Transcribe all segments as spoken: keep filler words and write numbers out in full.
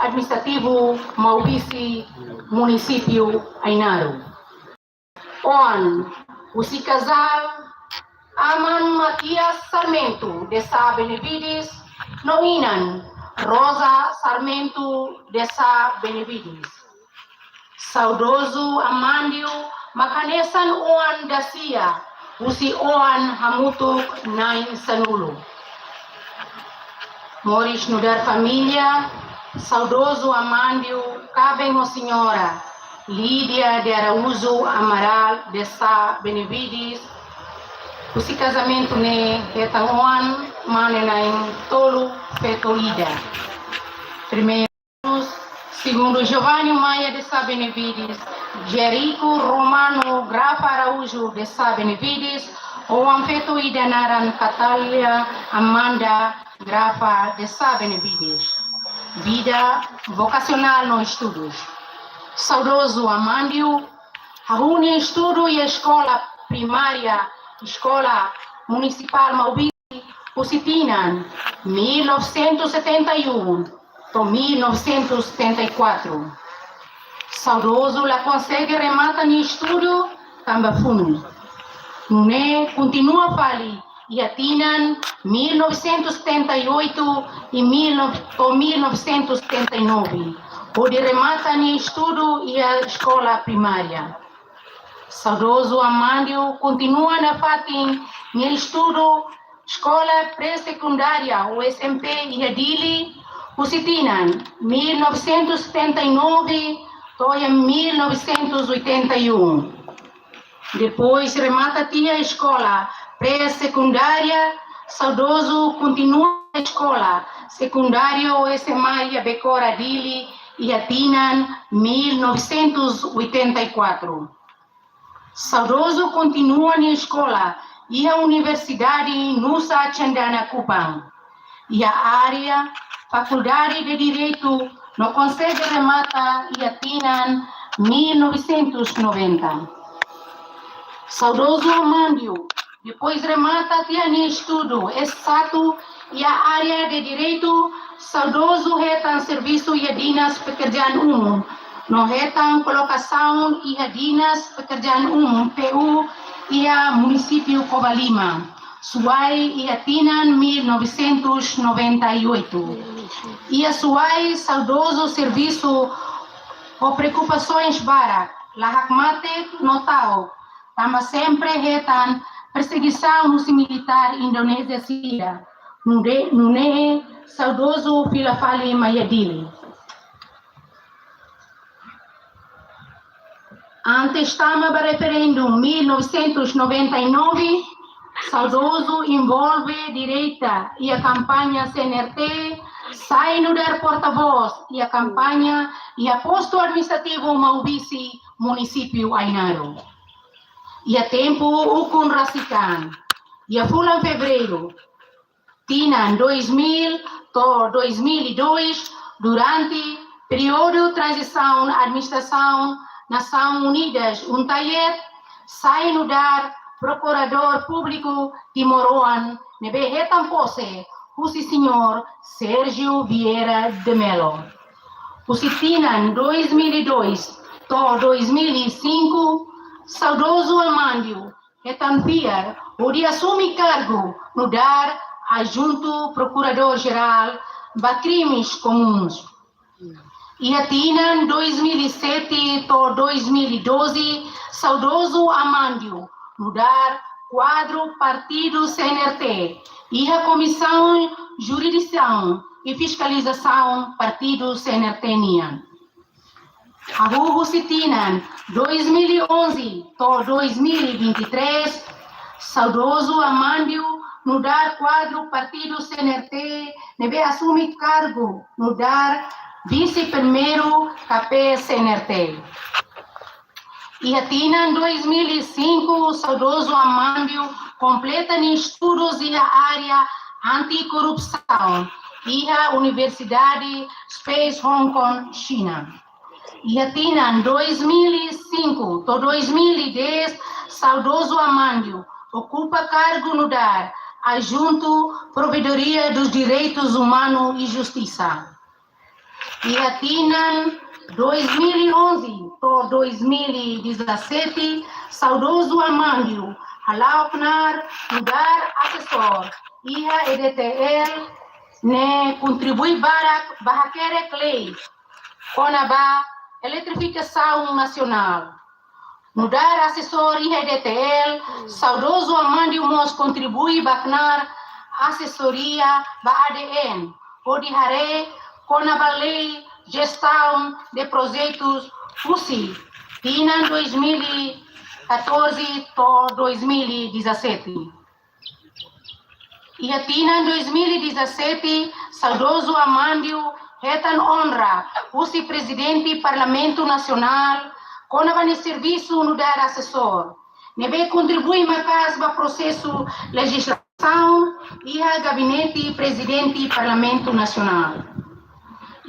Administrativu Maubisse, Munisípiu Ainaro. Oan, husi kazál Aman Matias Sarmento, de Sá Benevides, no inan, Rosa Sarmento, de Sá Benevides. Saudozu Amandio mak hanesan oan dasia, husi oan hamutuk na'in sanulu. Moris nu'udar família, saudozu Amandio kaben ho señora Lídia de Araújo Amaral de Sá Benevides, husi kazamentu ne'e hetan oan mane na'in tolu, feto ida. Primeiru, segundu Giovanni Maia de Sá Benevides, Jerico Romano Grafa Araújo de Sá Benevides, oan feto ida naran Catalia Amanda Grafa de Sá Benevides. Vida vokasionál no estudus. Saudozu Amandio hahú nia estudu iha eskola primária, Eskola Munisipál Maubisse, husi tinan mil novecentos e setenta e um to'o mil novecentos e setenta e quatro. Saudozu la konsege remata nia estudu tanba funu. Nune'e kontinua fali iha tinan mil novecentos e setenta e oito e mil, to'o mil novecentos e setenta e nove, hodi remata nia estudu iha eskola primária. Saudozu Amandio kontinua nafatin nia estudu eskola pré-sekundária ou S M P iha Dili, husi tinan mil novecentos e setenta e nove to'o iha mil novecentos e oitenta e um. Depois remata tiha eskola pré-sekundária, saudozu kontinua eskola sekundária ou S M A iha Becora Dili, iha tinan mil novecentos e oitenta e quatro. Saudozu kontinua nia eskola iha Universidade Nusa Cendana Kupang, iha área Faculdade de Direito, no konsege remata iha tinan mil novecentos e noventa. Saudozu Amandio, depois remata tiha nia estudu S satu iha área de Direito, saudozu hetan servisu iha Dinas Pekerjaan Umum, no hetan kolokasaun iha Dinas Pekerjaan Umum, P U, iha Munisípiu Covalima, Suai, iha tinan mil novecentos e noventa e oito. Iha Suai, saudozu servisu ho preokupasoens barak, la hakmatek no ta'uk, tanba sempre hetan persegisaun husi militár Indonézia sira. Nune'e, nune'e saudozu fila fali mai iha Dili. Antes tama ba referendu mil novecentos e noventa e nove, saudozu envolve direta iha kampaña C N R T, sai nu'udar porta-voz iha kampaña iha postu administrativu Maubisse, Munisípiu Ainaro. Iha tempu ukun rasik an, iha fulan Fevereiru, tinan dois mil to'o dois mil e dois, durante períodu tranzisaun administrasaun Nasoins Unidas, UNTAET, sai nu'udar Prokuradór Públiku timoroan ne'ebé hetan pose husi señór Sérgio Vieira de Mello. Husi tinan dois mil e dois to'o dois mil e cinco, saudozu Amandio hetan fiar hodi asume kargu nu'udar Adjuntu Prokuradór Jerál ba Krimes Komuns. Iha tinan dois mil e sete to'o dois mil e doze, saudozu Amandio nu'udar kuadru partidu C N R T, iha Komisaun Jurisdisaun i Fiskalizasaun partidu C N R T nian. Hahú husi tinan dois mil e onze to'o dois mil e vinte e três, saudozu Amandio nu'udar kuadru partidu C N R T, ne'ebé asume kargu nu'udar vise-primeiru K P C N R T. Iha tinan dois mil e cinco, saudozu Amandio kompleta nia estudus iha área antikorrupsaun iha Universidade Space Hong Kong, Xina. Iha tinan dois mil e cinco to'o dois mil e dez, saudozu Amandio okupa kargu nu'udar Adjuntu Provedoria dos Direitos Humanos e Justiça. Iha tinan dois mil e onze to'o dois mil e dezassete, saudozu Amandio hala'o knaar nu'udar asesór iha E D T L, ne'e kontribui barak ba hakerek lei kona-ba eletrifikasaun nasionál. Nu'udar asesór iha E D T L, saudozu Amandio mós kontribui ba knaar asesoria ba A D N, hodi haree kona-ba lei jestaun de projetus husi tinan dois mil e catorze to'o dois mil e dezassete. Iha tinan dois mil e dezassete, saudozu Amandio hetan onra husi Prezidente Parlamentu Nasionál kona-ba nia servisu nu'udar asesór, ne'ebé kontribui maka'as ba prosesu lejizlasaun iha Gabinete Prezidente Parlamentu Nasionál.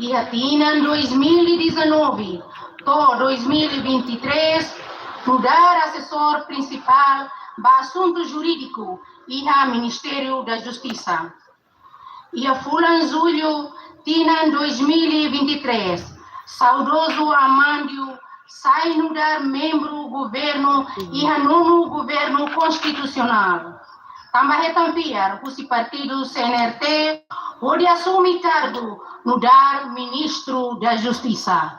Iha tinan dois mil e dezanove to'o dois mil e vinte e três, nu'udar asesór prinsipál ba asuntu jurídiku iha Ministériu da Justisa. Iha fulan Jullu tinan dois mil e vinte e três, saudozu Amandio sai nu'udar membru governu iha nonu governu konstitusionál, tanba hetan fiar husi partidu C N R T, hodi asume kargu nu'udar Ministru da Justisa.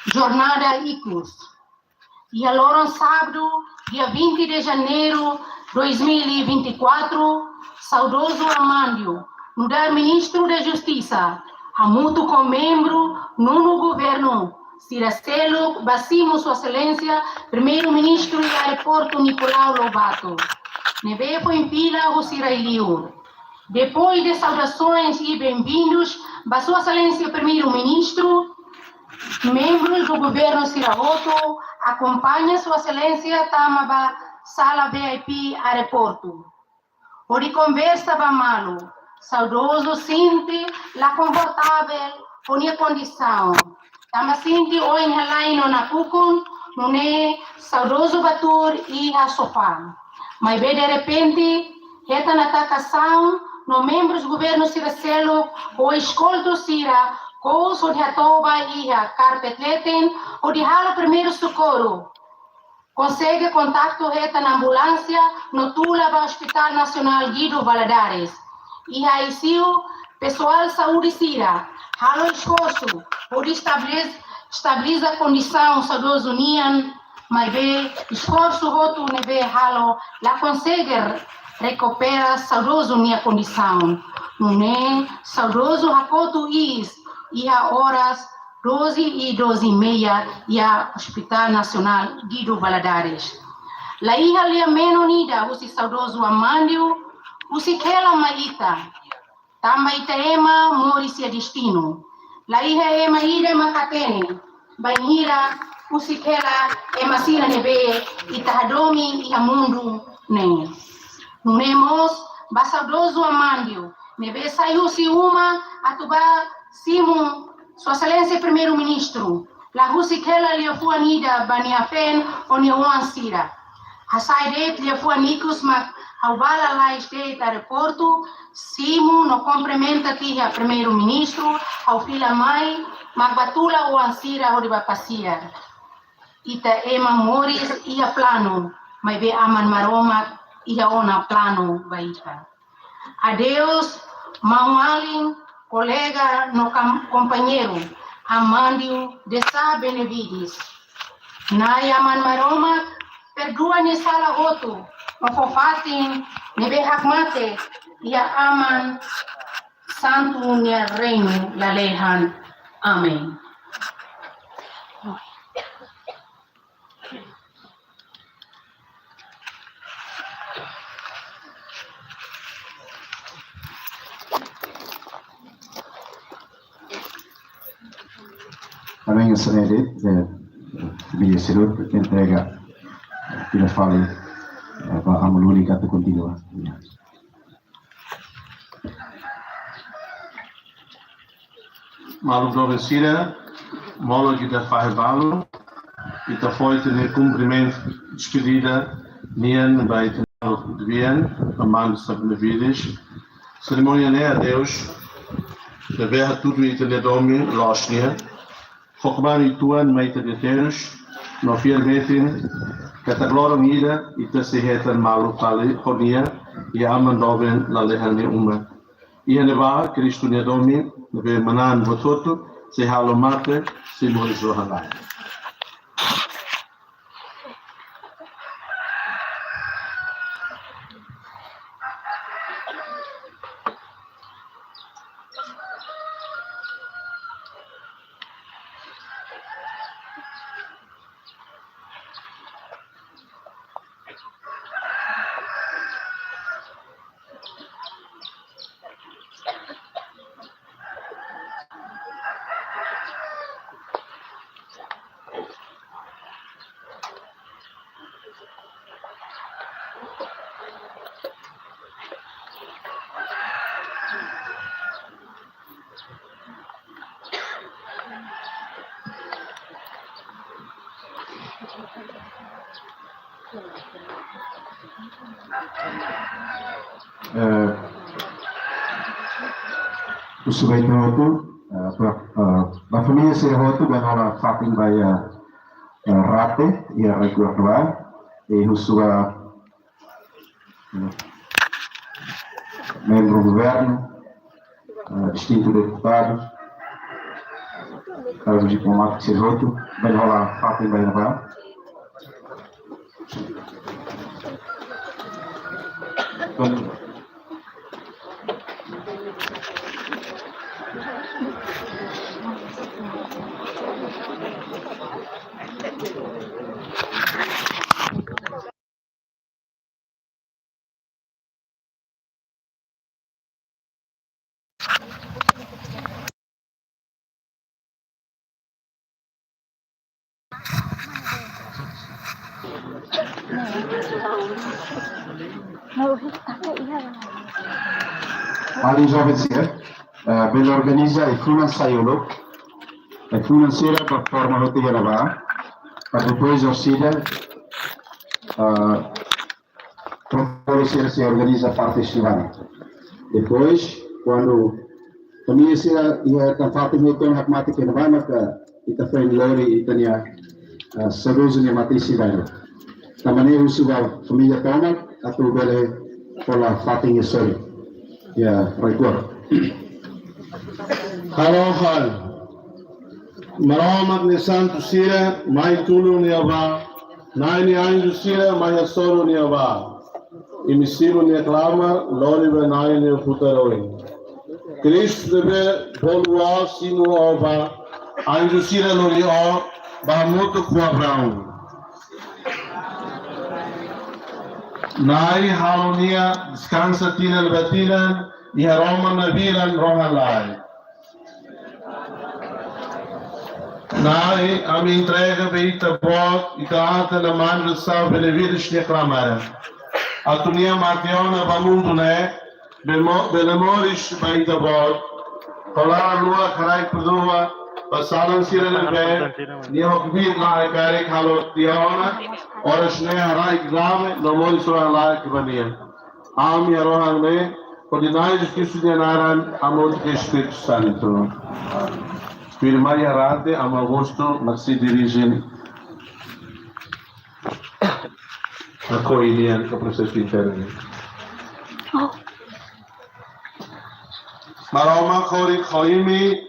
Jornada ikus. Iha loron sábadu, dia vinte de janeiro dois mil e vinte e quatro, saudozu Amandio, nu'udar Ministru da Justisa, hamutuk ho membru nonu governu sira seluk, bá simu Sua Exelénsia Primeiru-Ministru iha aeroportu Nicolau Lobato, ne'ebé foin fila husi rai-liur. Depois de saudações e bem-vindos ba Sua Exelénsia Primeiru-Ministru, membros do governo sira hotu akompaña Sua Exelénsia tama ba sala V I P aeroportu. Hodi konversa ba malu, saudozu sente la konfortavel ho nia kondisaun, tanba sente oin halai no nakukun, nune'e saudozu bá tuur iha sofá. Maibé derrepente, hetan atakasaun no membrus governu sira seluk ho eskoltu sira kous hodi hato'o ba iha karpet leten hodi halo primeiru sokorru. Konsege kontaktu hetan ambulánsia no tula ba Hospital Nasionál Guido Valadares. Iha I C U, pesoál saúde sira halo esforsu hodi estabiliz-, estabiliza kondisaun saudozu nian, maibé esforsu hotu ne'ebé halo la konsege rekupera saudozu nia kondisaun. Nune'e saudozu hakotu iis iha oras doze e doze e meia iha Hospital Nasionál Guido Valadares. La iha lia-menon ida husi saudozu Amandio husik hela mai ita, tanba ita ema moris iha destinu. La iha ema ida mak hatene bainhira husik hela ema sira ne'ebé ita hadomi iha mundu ne'e. Nune'e mós ba saudozu Amandio, ne'ebé sai husi uma atu bá simu Sua Exelénsia Primeiru-Ministru, la husik hela liafuan ida ba nia feen ho nia oan sira. Hasai de'it liafuan ikus mak ha'u bá lalais de'it aeroportu, simu no kumprimenta tiha Primeiru-Ministru, ha'u fila mai, mak bá tula oan sira hodi bá pasiar. Ita ema moris iha planu, maibé Aman Maromak iha ona planu ba ita. Adeus, maun-alin, kolega no kam-, kompañeiru, Amandio de Sá Benevides. Na'i Aman Maromak perdua nia sala hotu, no fó fatin ne'ebé hakmatek iha Aman Santu nia reinu lalehan. Amen. Amen, senhor, eh, Bíblia Senhor, entrega, eh, pila fali, eh, ba amu luli katu kontinua. Maluk doben sira, molok ita fahe balu, ita fó ita-nia kumprimentu despedida nian ba ita-nia maluk debian, Aman Sá Benevides, Serimónia ne'e adeus ne'ebé hatudu ita-nia domin loos nian, ho kmanek uitoan mai ita-nia terus, no fiar metin katak loron ida ita sei hetan malu fali ho Nia iha Aman doben lalehan nia uma. Iha ne'ebá Kristu nia domin ne'ebé manán buat hotu sei halo mate, sei moris rohan-laek. Eh, husu ba ita hotu, eh, ba, eh, ba família sira hotu, bele hola fatin ba iha, eh, rate, iha rai-kuartu ba, i husu ba, eh, membru governu, eh, distintu deputadu, kargu diplomátiku sira hotu, bele hola fatin ba iha ne'ebá. Alin joven sira, eh, bele organiza ai-funan sai uluk, ai-funan sira ba forma hotu iha ne'ebá, para depois orsida, eh, protokolu sira sei organiza parte estivana. Depois, kuandu família sira iha tempat hotu hakmatek iha ne'ebá, maka ita foin lori ita-nia, ah, saudozu nia mate-isin bainrua. Tanba ne'e husu ba família tomak atu bele hola fatin iha sorin. Iha rai-kuartu. Halo hal. Maromak nia santu sira mai tulun iha ne'ebá, Na'i nia anju sira mai hasoru iha ne'ebá. Imi simu nia klamar, lori ba Na'i nia futar oin. Kristu ne'ebé bolu ó, simu ó ba, anju sira lori ó ba hamutuk ho Abraão. Na'i halo nia deskansa tinan ba tinan iha roman nabilan rohan-laek. Na'i, ami entrega ba Ita-Boot, ita-atan Amando de Sá Benevides nia klamar. Atu nia mate ona ba mundu ne'e, bele mo-, bele moris ba Ita-Boot. Hola luak haraik perdua ba salan sira ne'ebé nia ho kbiit-laek karik halo tiha ona, oras ne'e haraik dame no moris rohan-laek ba nia. Ami iha rohan ne'e, hodi Na'i Jesus Kristu nia naran, hamutuk ho Espíritu Santu. Firma iha rate, Amu Augusto mak sei dirije. Ako inian ke proses intern. Maromak horik ho imi.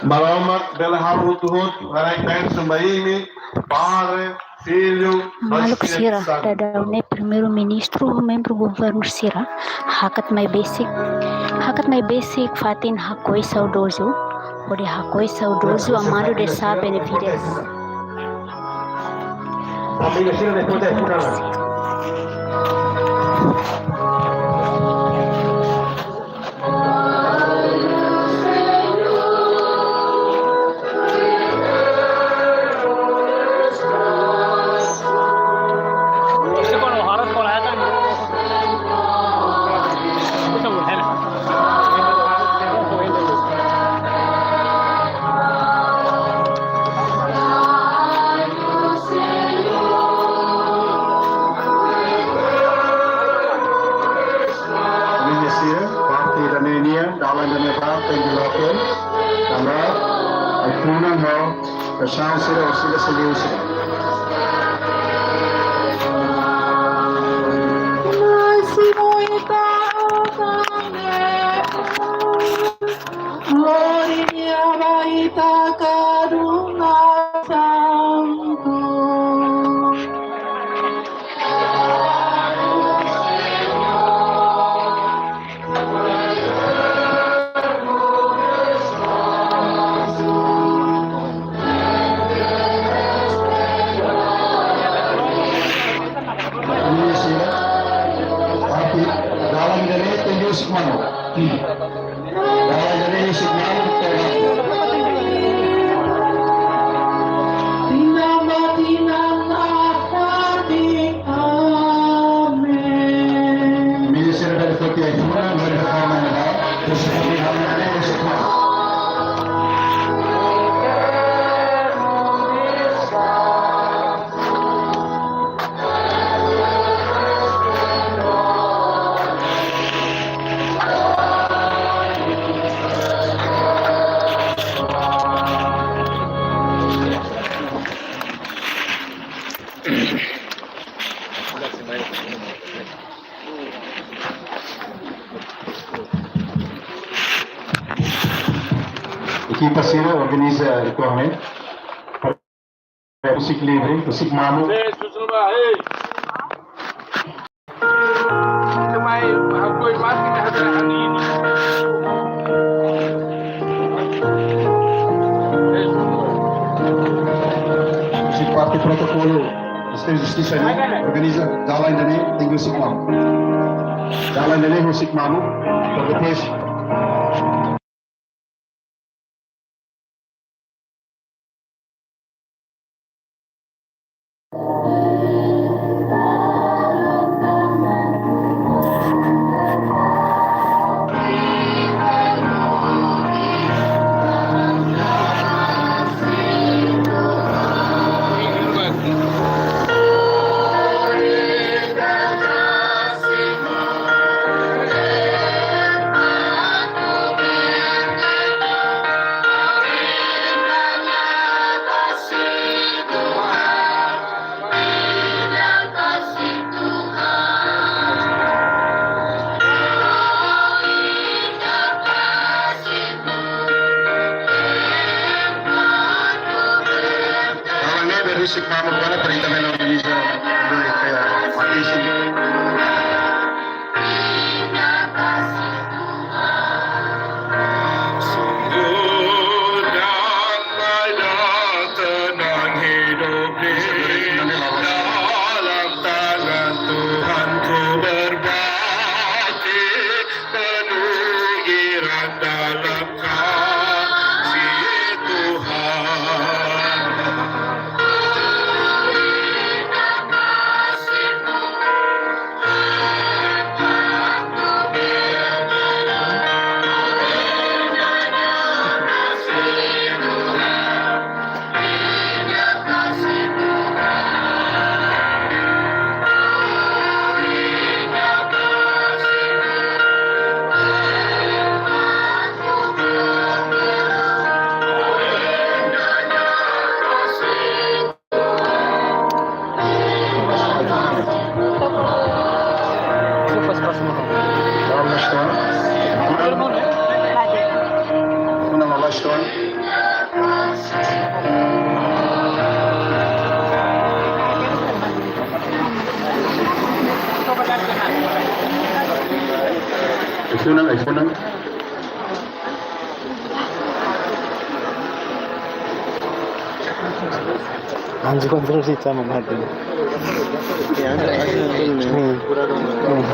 Maromak bele halo hotu-hotu, haraik bensaun ba imi, Padre, Filho, no Espíritu Santo. Maluk sira, daudaun ne'e Primeiru-Ministru, membru governu sira, hakat mai besik, hakat mai besik fatin hakoi saudozu, hodi hakoi saudozu Amando de Sá Benevides. Família sira depois da escola. Dalan ida-ne'e ba, thank you, Loken. Tanba ai-funan no paixaun sira, o sira, sira, sira. Másimu ita o Tane, glória ba ita Kaduna Santu. Dalan ida-ne'e tenke husik mamuk. Dalan ida-ne'e husik mamuk, tolak. Tinan ba tinan nafatin. Amen. Ministério da Defesa e Funa, nós da forma da Terceira Filial, na Lei Municipal. Ekipa sira organiza rituál ne'e. Husik livre, husik mamuk. Husik parte protokolu Ministériu Justisa ne'e organiza dalan ida-ne'e, tenke husik mamuk. Dalan ida-ne'e husik mamuk, para depois Dalan ne'e bele husik mamuk, para ita bele organiza, bele kayak mati sih. Sungguh damai dan tenang hidup di dalam tangan Tuhan ku berbakti, penuh girang dalam kasih Tuhan. Ai-funan, ai-funan. Anji kontrol si sama mati. Hmm. Hmm.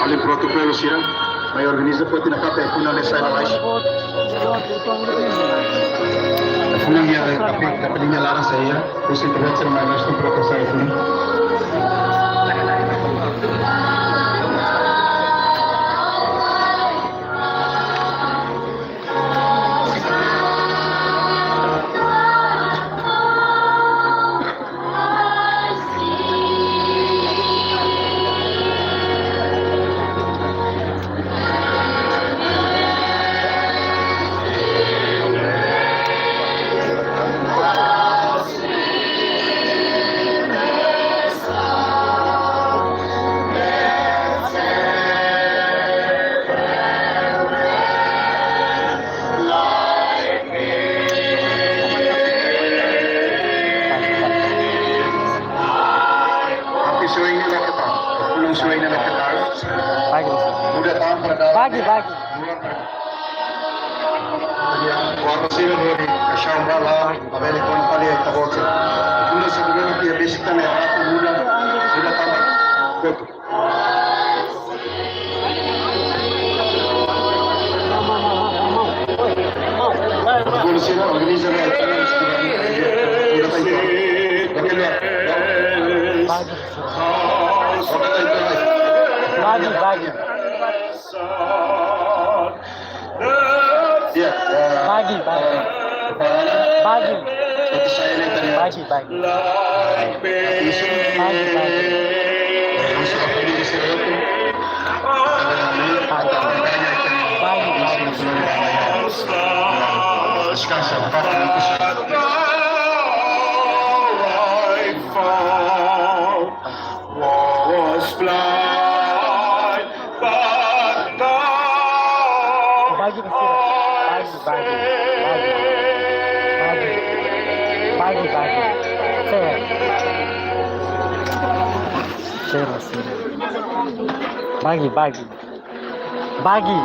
Alin protokolu sira, mai organiza poti na kape kuna le sai la lais. Fulan iha kape-, kapeliña laran sira, husi internet sira mai, mas tu proka sai fulan. Bagi, bagi. Warna sira hori kaixaun ba la, labele kona fali ita-boot sira. Tudo se deve que é visita me rato muda, muda tanba. Tudo se organiza, né? Bagi, bagi. Bagi, bagi. Bagi. Bagi, bagi. Bagi, bagi. Bagi, bagi. Was blind, but now Bagi, bagi, bagi, bagi, bagi. Bagi, bagi, bagi. Share. Share, share. Bagi, bagi. Bagi.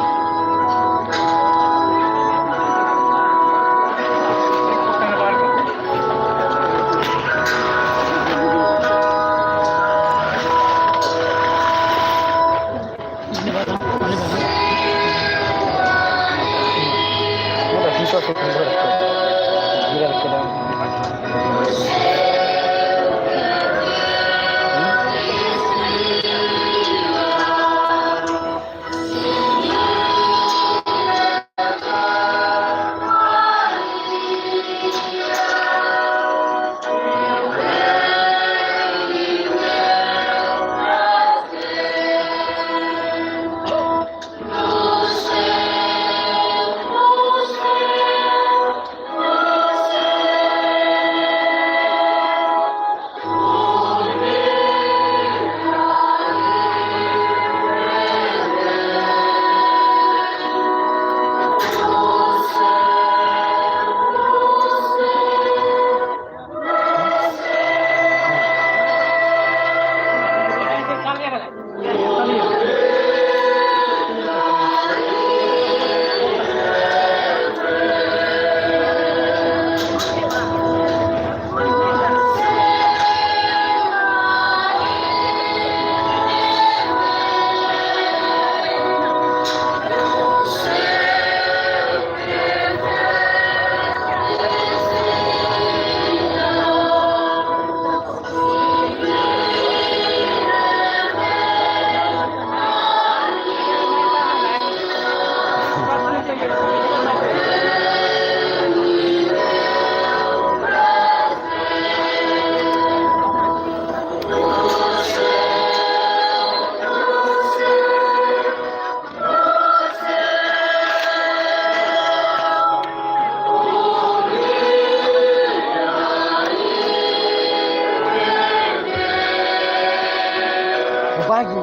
Bagi.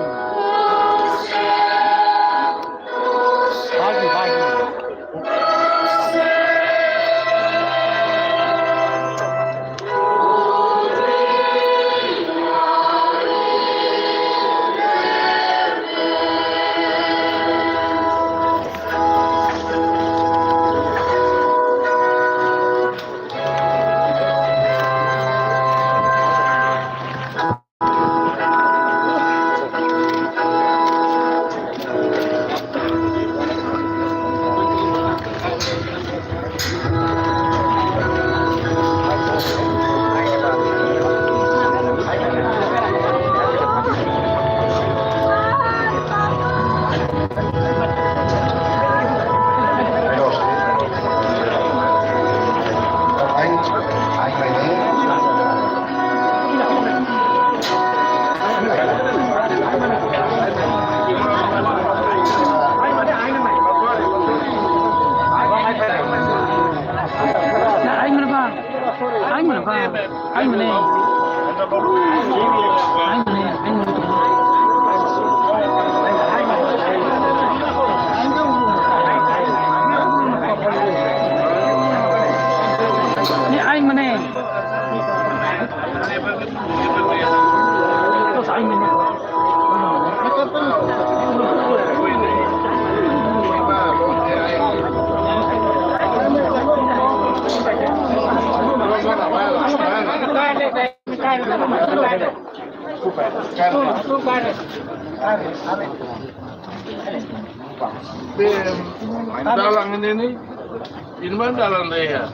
Bagi, bagi. Ai mana, Pak? Ai mana? Ai mana? Ai mana? Ne'e ai mana? Terus ai mana? Be, dalan ne'e ne'e, ini mana dalan dia?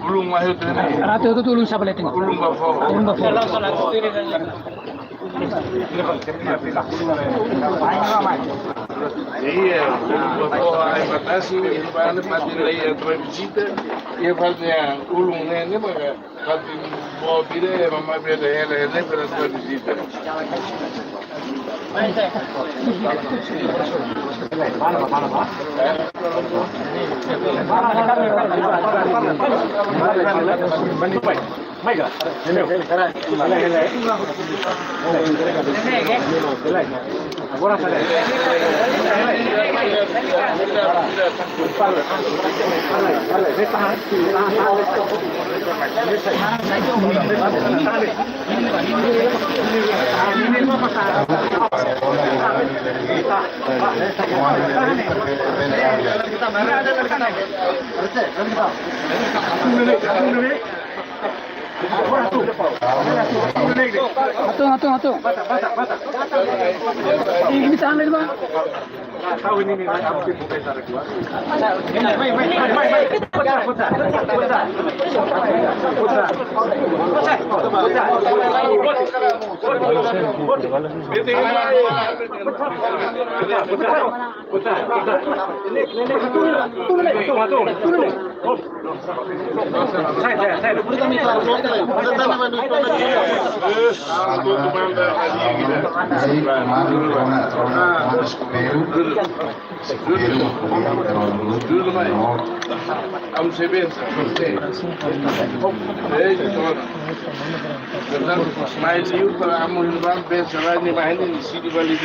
Ulun mai hotu ne'e. Ratu hotu ulun sapa letin? Ulun ba foho. Ulun ba foho. Iya, ulun ba foho, ai batasi, ini mana pati lei entrada vizita, ia pati ulun ne'e, ne'e maka pati boot ida, mama beda hela, hela, para sua vizita. Atung, atung, atung. Ini, ini tangan ini, Bang. Am se bensa. Ei, tona. Verdade, mas liu para amo irmão bensa lá, nem mais nem se de vale.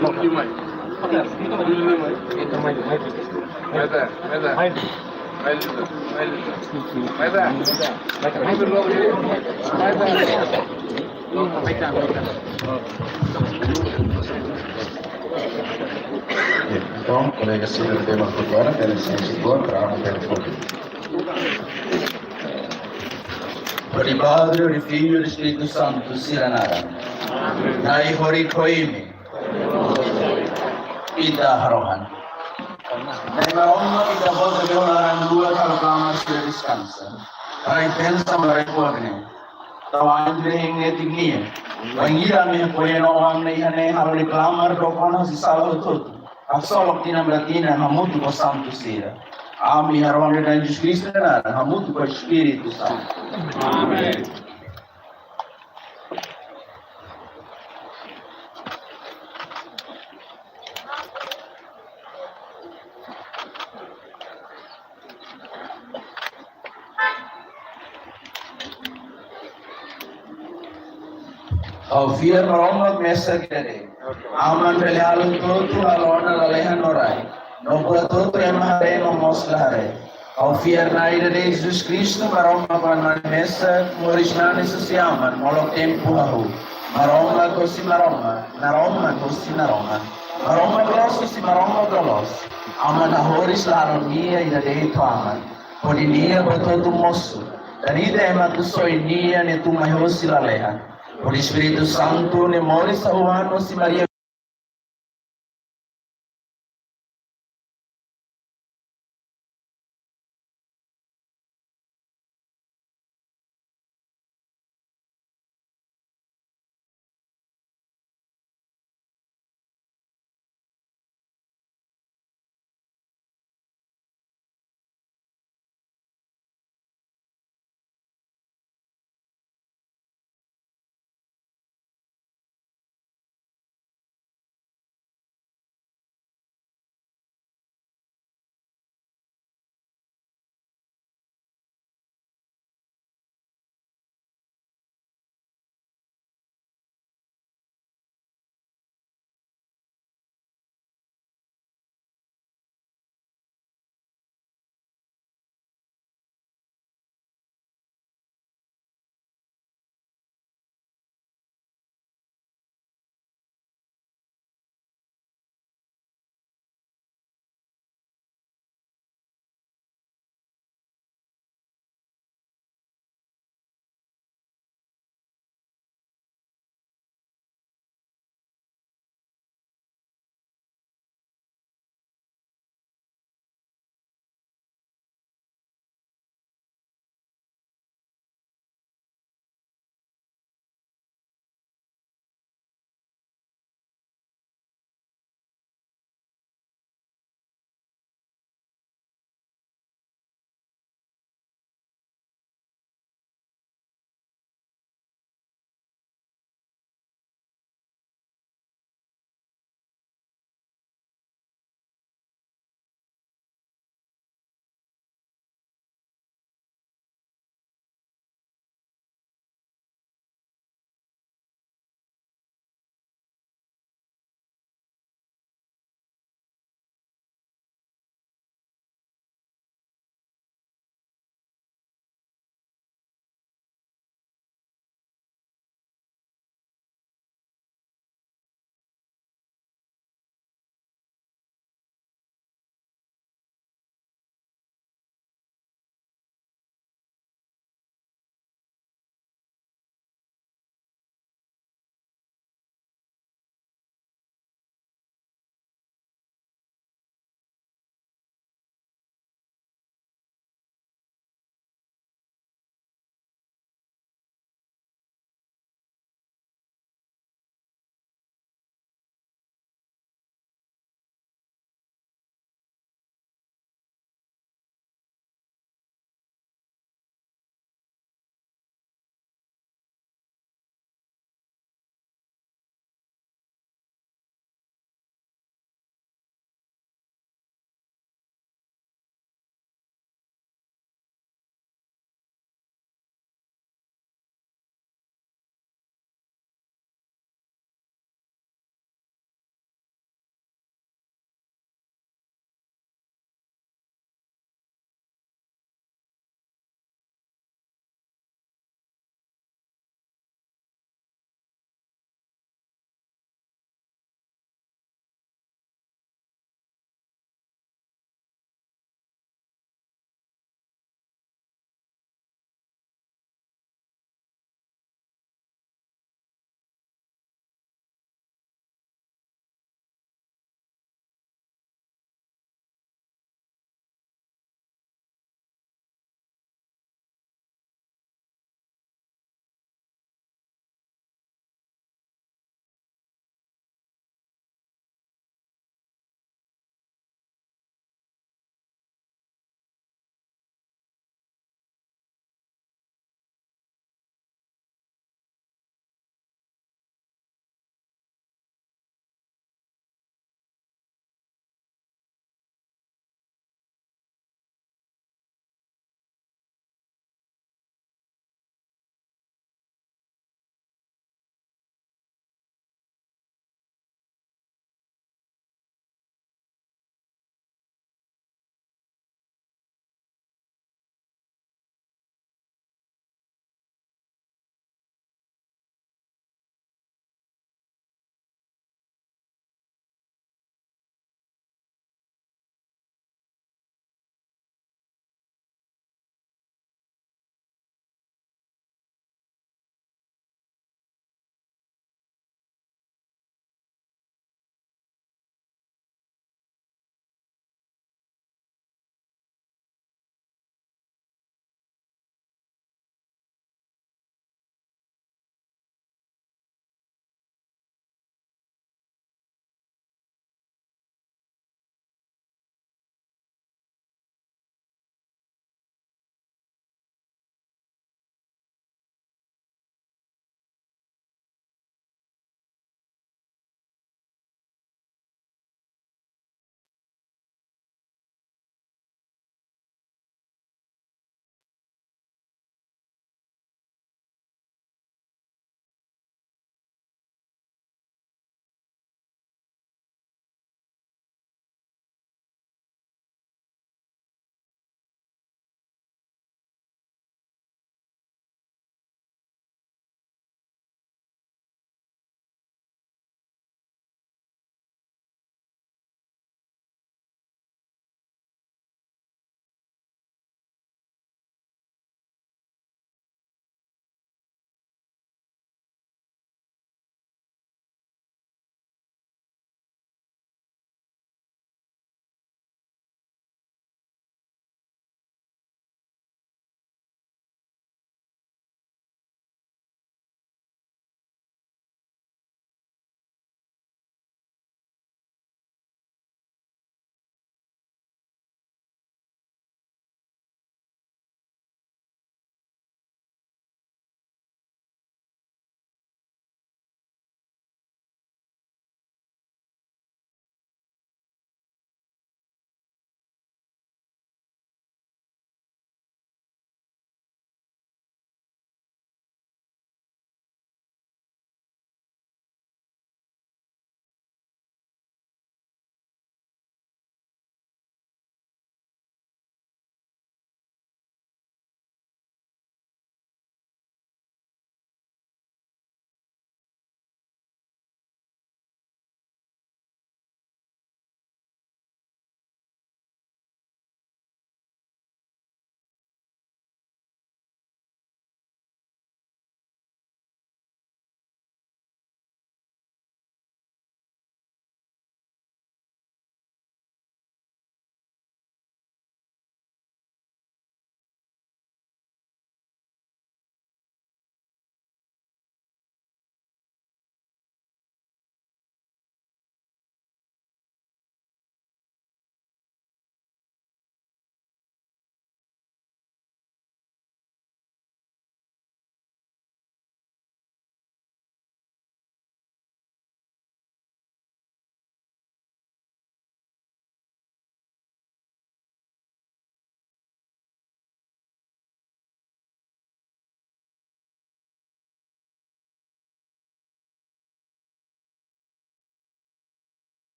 Não tem mais. Não tem mais. Vai dar, vai dar. Vai dar, vai dar. Vai dar. Vai dar. Entaun, kolega sira ne'ebé mak agora, bele sente agora, para amo telefone. Hodi Padre, hodi Filho, hodi Espíritu Santu sira naran. Na'i horik ho imi. Ita harohan. Na'i Maromak, ita-Boot ne'ebé ho laran luak halo klamar sira deskansa. Rai bensaun ba rai povu ne'e. Tau anju dehan etik nia. Wainhira ami apoia no oan ne'e iha ne'e halo deklamar dook ona husi sala hotu-hotu. Haksolok tinan ba tinan hamutuk ho santu sira. Ami harohan iha Na'i Jesus Kristu nia naran hamutuk ho Espíritu Santu. Amen. Ha'u fiar Maromak mesak ida de'it. Aman bele halo hotu-hotu, halo ona lalehan no rai. No buat hotu ema haree no mós la haree. Ha'u fiar Na'i ida de'it, Jesus Kristu, Maromak Oan-Mane mesak, moris nanis husi Aman molok tempu hahú. Maromak hosi maromak, naroman hosi naroman. Maromak loloos husi maromak loloos. Aman hahoris la halo nia ida de'it ho Aman. Hodi nia buat hotu mosu. Tanba ita ema atu soi nia ne'e tun mai hosi lalehan. Hodi Espíritu Santu ne'e moris hahú an hosi Maria.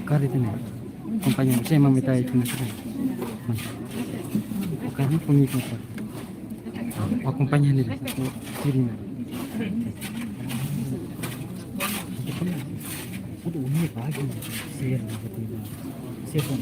Kari tene. Akompaña, se mami tai tene. Oke, ini kami kota. Akompaña ni. Kiri na. Aduh, ini pagi. Siang, siang.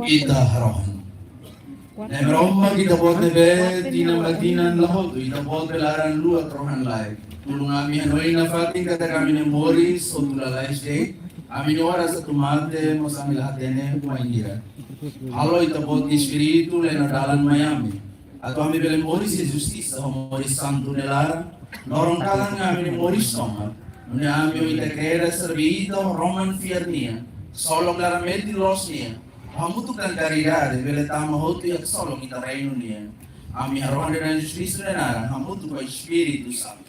Ita harohan. Na'i Maromak, Ita-Boot ne'ebé tinan ba tinan la hotu, Ita-Boot be laran-luak rohan-laek. Tulun ami hanoin nafatin katak ami-nia moris hotu lalais de'it, ami-nia oras atu mate mós ami la hatene bainhira. Halo Ita-Boot nia Espíritu lena dalan mai ami, atu ami bele moris iha justisa ho moris santu nia laran, no loron kalan ami-nia moris tomak, nune'e ami ho Ita kedas serve Ita ho roman fiar nian, ksolok laran-metin loos nian, hamutuk ho karidade bele tama hotu iha ksolok Ita-nia reinu nian. Ami harohan iha Na'i Jesus Kristu nia naran, hamutuk ho Espíritu Santu.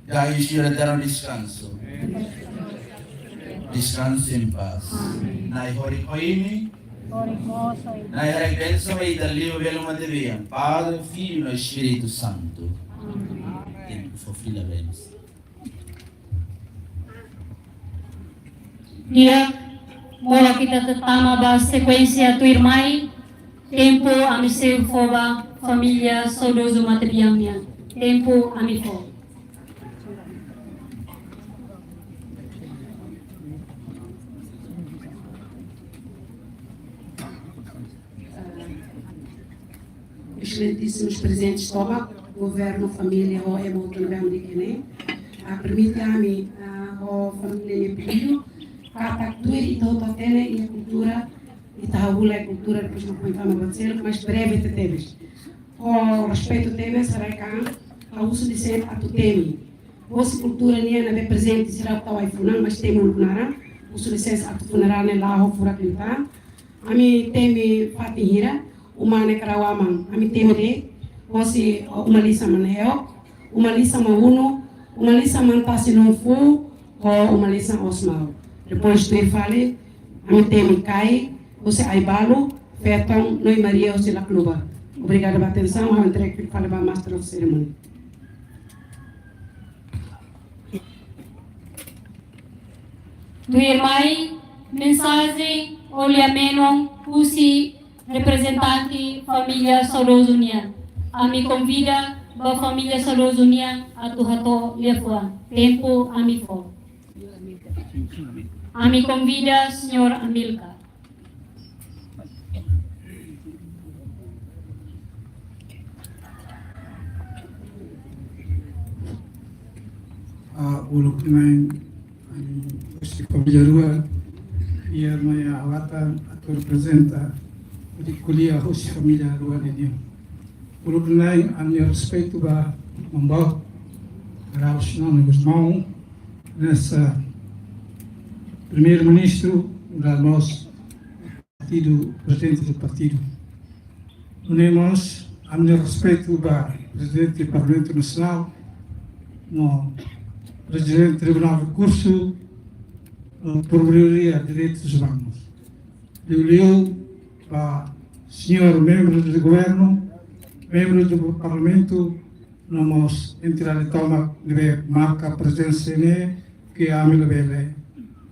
Dai Senhor eterno descanso. Descanse em paz. Na'i horik ho imi. Na'i haraik bensaun ba ita liu belu matebian, Padre, Filho no Espírito Santo. Tempu fó fila bensaun. Di'ak, molok ita tama ba sekuénsia tuirmai, tempu ami sei fó ba família saudozu matebian nian. Tempu ami fó. Exelentísimus prezidentes tomak, governu, família, ho ema hotu ne'ebé ami dehan ne'e. Ah, permite ami, ah, ho família nia pedidu, katak tuir ita hotu hatene iha kultura, ita hahú lai kultura, depois mak ko'alia ba seluk, mas breve tebetebes. Ho respeitu tebes, haraik-an, ha'u husu lisensa atu temi. Hosi kultura nian ne'ebé prezente sira tau ai-funan, mas temi uluk naran, husu lisensa atu funeral ne'e la'o furak liután. Ami temi fatin hira, uma ne'e karau aman, ami temi de'it, hosi, ó, uma lisan Manoel, uma lisan Maun Unu, uma lisan Mano Tasi Nonfu, ho uma lisan Osmau. Depois tuir fali, ami temi Kai, hosi Aibalu, Feton, no Maria, hosi Lacluba. Obrigada ba atensaun, ha'u entrega fali ba Master of Ceremony. Tuirmai, mensajen ou lia-menon husi reprezentante família saudozu nian. Ami konvida ba família saudozu nian atu hato'o liafuan. Tempu ami fó. Ami konvida señór Amílcar. Ah, uluk nanain, ami husi família rua, iha mai ha'u-nia atan atu reprezenta, hodi ko'alia husi família rua ninian. Uluk nanain, ami respeitu ba maun boot, Generál Xanana Gusmão, hanesan Primeiru-Ministru, no mós partidu, prezidente do partidu. Nune'e mós, ami-nia respeitu ba prezidente Parlamentu Nasionál, no prezidente Tribunál Rekursu, no Prokuradória Direitus Umanus. Liuliu ba señór membru do governu, membru do Parlamentu, no mós entidade tomak ne'ebé marka prezensa ne'e, ke ami labele,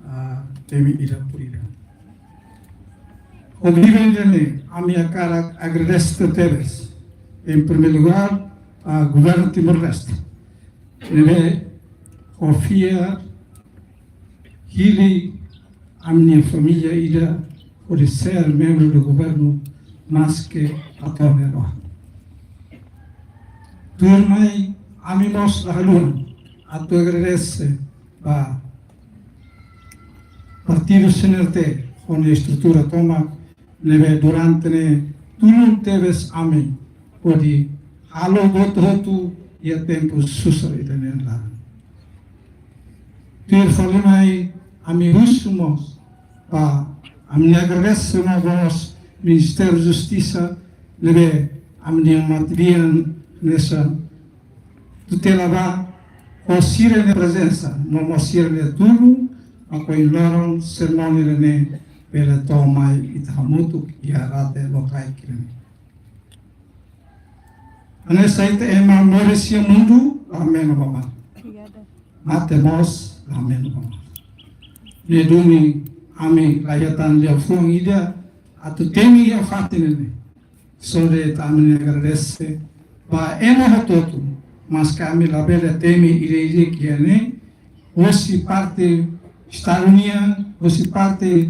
ah, temi ida por ida. Ho bibi ida-ne'e, ami hakarak agradese tebes, em primeiro lugar, ba governu Timor-Leste, ne'ebé ho fiar hili ami-nia família ida hodi ser membru do governu, maske atuál ne'e. Tuirmai, ami mós la haluha atu agradese ba partidu C N R T ho nia estrutura tomak, ne'ebé durante ne'e tulun tebes ami hodi halo buat hotu iha tempu susar ida-ne'e laran. Tuir fali mai, ami husu mós ba, ami agradese mós ba Ministériu Justisa, ne'ebé ami-nia matebian hanesan tutela ba, ho sira-nia prezensa, no mós sira-nia tulun, mak ohin loron serimónia ne'e bele to'o mai ita hamutuk iha rate lokaik ne'e. Hanesan ita ema moris iha mundu, la menon ba mar. Mate mós, la menon ba mar. Ne'e duni ami la iha tan liafuan ida atu temi iha fatin ne'e. Só de'it ami agradese ba ema hotu-hotu, maske ami labele temi ida-idak iha ne'e, husi parte Estadu nian, husi parte,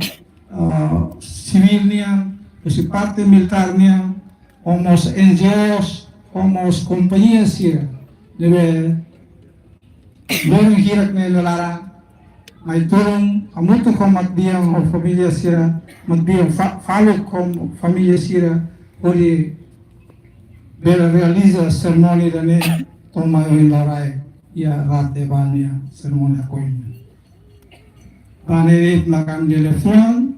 ah, sivíl nian, husi parte militár nian, ho mós N G Os, ho mós kompañia sira ne'ebé loron hirak ne'e nia laran mai tulun hamutuk ho matebian ho família sira, matebian fa-, faluk ho família sira, hodi bele realiza serimónia ida-ne'e to'o mai ohin loron iha rate ba nia serimónia akoin. Ba ne'e de'it mak ami-nia liafuan,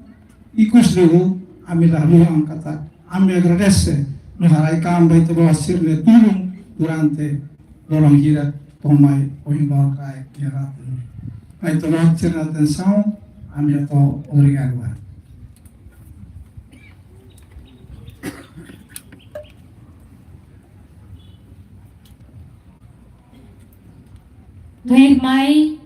ikus liu ami la haluha katak ami agradese no haraik-an ba ita-boot sira-nia tulun durante loron hirak Toma ohin loron ka iha ratu. Mai tolok sira atensaun, ami atu obrigadu. Tuirmai,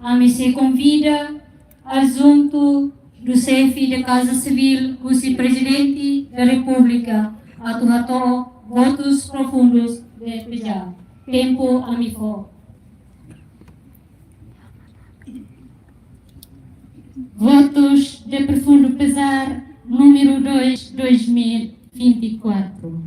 ami sei konvida adjuntu do Xefe da Casa Civil, husi Prezidente da Repúblika, atu hato'o votus profundus de pejá. Tempu ami fó. Votos de profundo pesar, número dois, dois mil e vinte e quatro.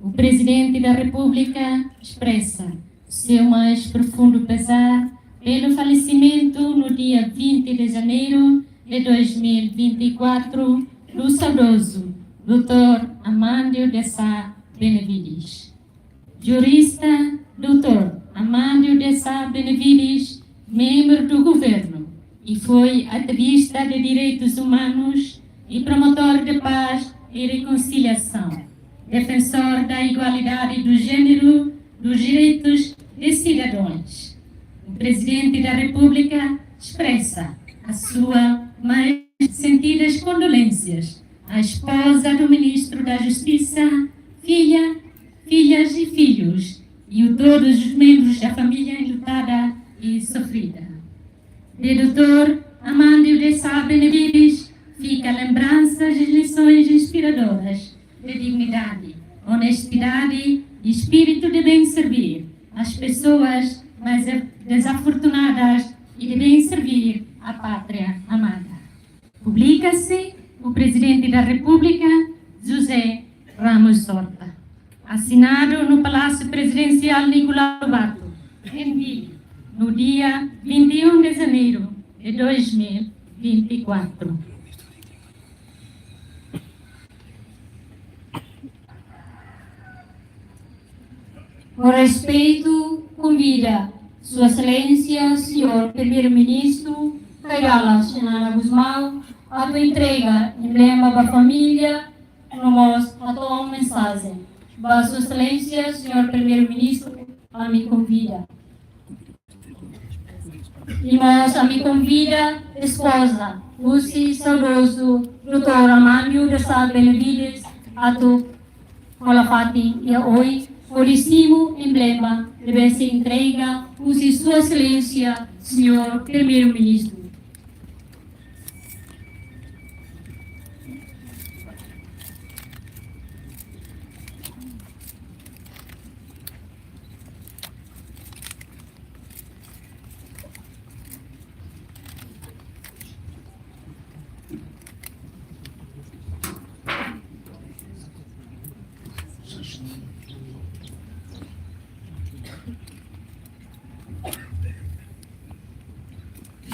O Presidente da República expressa seu mais profundo pesar pelo falecimento, no dia vinte de janeiro de dois mil e vinte e quatro, do saudoso doutor Amandio de Sá Benevides. Jurista, doutor Amandio de Sá Benevides, membro do governo, e foi ativista de direitos humanos e promotor de paz e reconciliação, defensor da igualdade do género, dos direitos de cidadãos. O Presidente da República expressa a sua mais sentidas condolências à esposa do Ministro da Justiça, filha, filhas e filhos, e a todos os membros da família enlutada e sofrida. De doutor Amandio de Sá Benevides fica lembranças e lições inspiradoras de dignidade, honestidade e espírito de bem servir às pessoas mais desafortunadas e de bem servir à pátria amada. Publica-se o Presidente da República, José Ramos Horta. Assinado no Palácio Presidencial Nicolau Lobato, em Dili, no dia vinte e um de janeiro de dois mil e vinte e quatro. Com respeito, convida Sua Excelência, Senhor Primeiro-Ministro, Kay Rala Xanana Gusmão, atu entrega emblema ba família, no mós hato'o mensajen. Ba Sua Excelência, Senhor Primeiro-Ministro, ami konvida. I mós ami konvida espoza husi saudozu doutor Amandio de Sá Benevides atu hola fatin iha oin, hodi simu emblema ne'ebé sei entrega husi Sua Excelência, Senhor Primeiro-Ministro.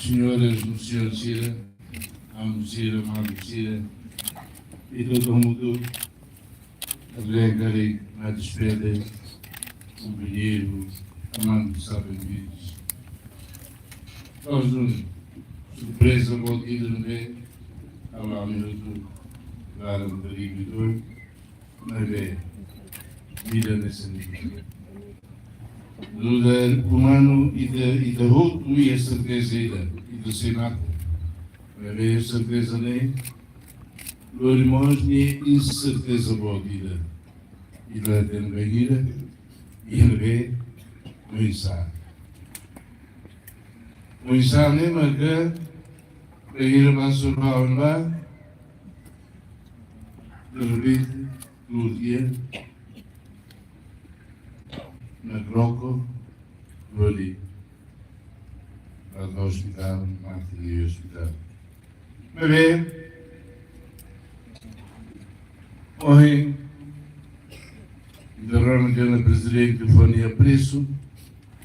Senhoras, senhores sira, amu sira, maun sira, i todo mundo, Adrian Gari, na despede, companheiro, Amandio de Sá Benevides. Nós, surpreza, voltido, não é? Há lá um minuto, claro, um perigo, maibé vida ne'e sei. Nu'udar umanu ita, ita hotu iha serteza ida, ita sei mate. Maibé serteza ne'e lori mós nia inserteza boot ida. Ita la hatene bainhira, i ne'ebé oinsá. Oinsá ne'e maka bainhira bá sura ba oin ba, de repente, tuur tiha, na kroko, lori ba ospitál, mate iha ospitál. Maibé, ohin, ita rona katak Prezidente fó nia apresu,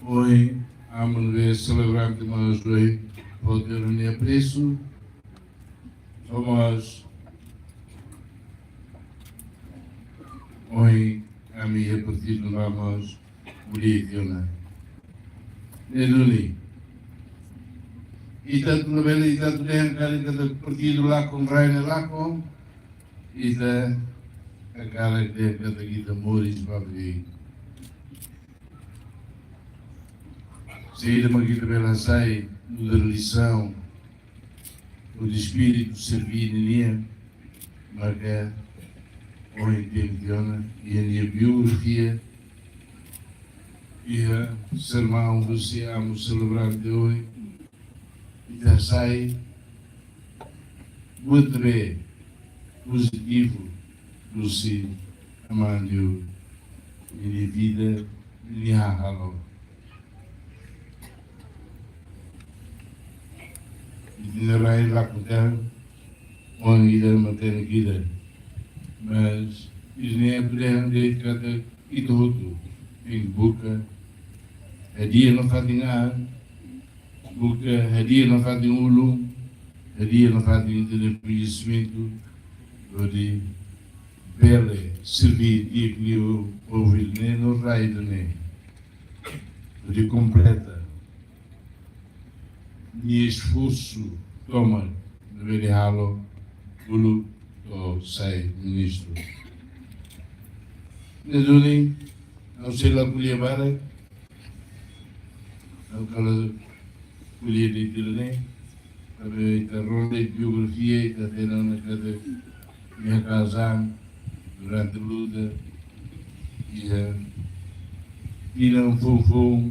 ohin, ami ne'ebé selebrante mós ohin, fó nia apresu, no mós, ohin, ami iha partidu ne'ebá mós, budi tiona. Ne'e duni. Ita atu labele, ita atu dehan katak partidu lakon, rai ne'e lakon, ita hakarak dehan katak ita moris ba beibeik. Saida mak ita bele hasai nu'udar lisaun, hodi espíritu serbí nian, maka ohin temi tiha ona, iha nia biografia, iha sermaun husi amu selebrante ohin, ita hasai buat ne'ebé pozitivu husi Amandio nia vida, nia hahalok. Ita-nia rai lakon tan, oan ida, matenek ida. Mas ita-nia atu dehan de'it katak ita hotu tenke buka hadi'a nafatin an, buka hadi'a nafatin ulun, hadi'a nafatin ita-nia koñesimentu, hodi bele serbí di'ak liu povu ida-ne'e no rai ida-ne'e, hodi kompleta nia esforsu tomak ne'ebé nia halo uluk to'o sai ministru. Ne'e duni, ha'u sei la ko'alia barak, ha'u hakarak ko'alia de'it ida-ne'e, tanba ita rona biografia, ita hatene ona katak nia hakaas an durante luta, iha tinan foun-foun,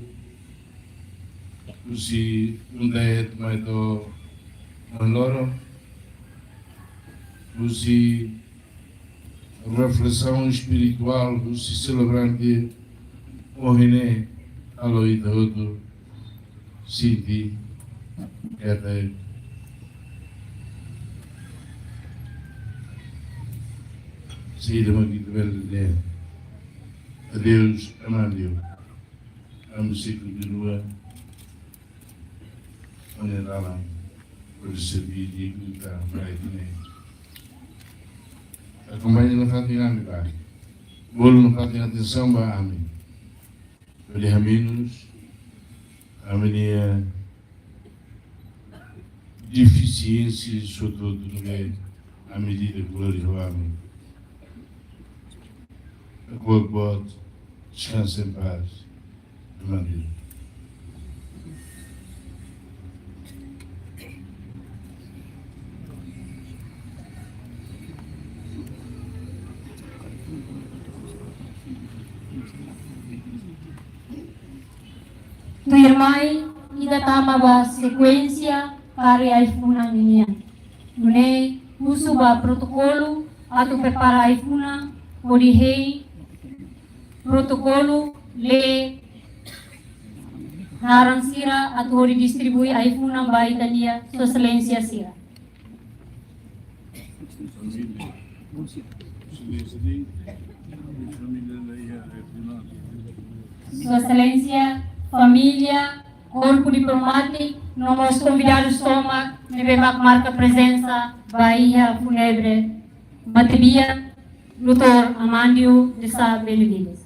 husi ohin to'o mai to'o ohin loron, husi reflesaun espirituál husi selebrante ohin ne'e halo ita hotu sente katak saida mak ita bele dehan. Adeus, Amandio. Ami sei kontinua hodi halo, hodi serbí di'ak liu ita-nia rai ne'e. Akompaña nafatin ami ba. Bolu nafatin atensaun ba ami. Hodi hamenus ami-nia defisiénsia, sobretudu ne'ebé ami ida ko'alia ho ami. Akoa boot, deskansa em paz. Amandio. Tuirmai, ita tama ba sekuénsia kaer ai-funan ninian. Nune'e husu ba protokolu atu prepara ai-funan hodi hein protokolu, lee naran sira atu hodi distribui ai-funan ba ita-nia Sua Exelénsia sira. Sua Exelénsia, família, korpu diplomátiku, no mós konvidadus tomak ne'ebé mak marka prezensa ba iha fúnebre matebian doutór Amandio de Sá Benevides.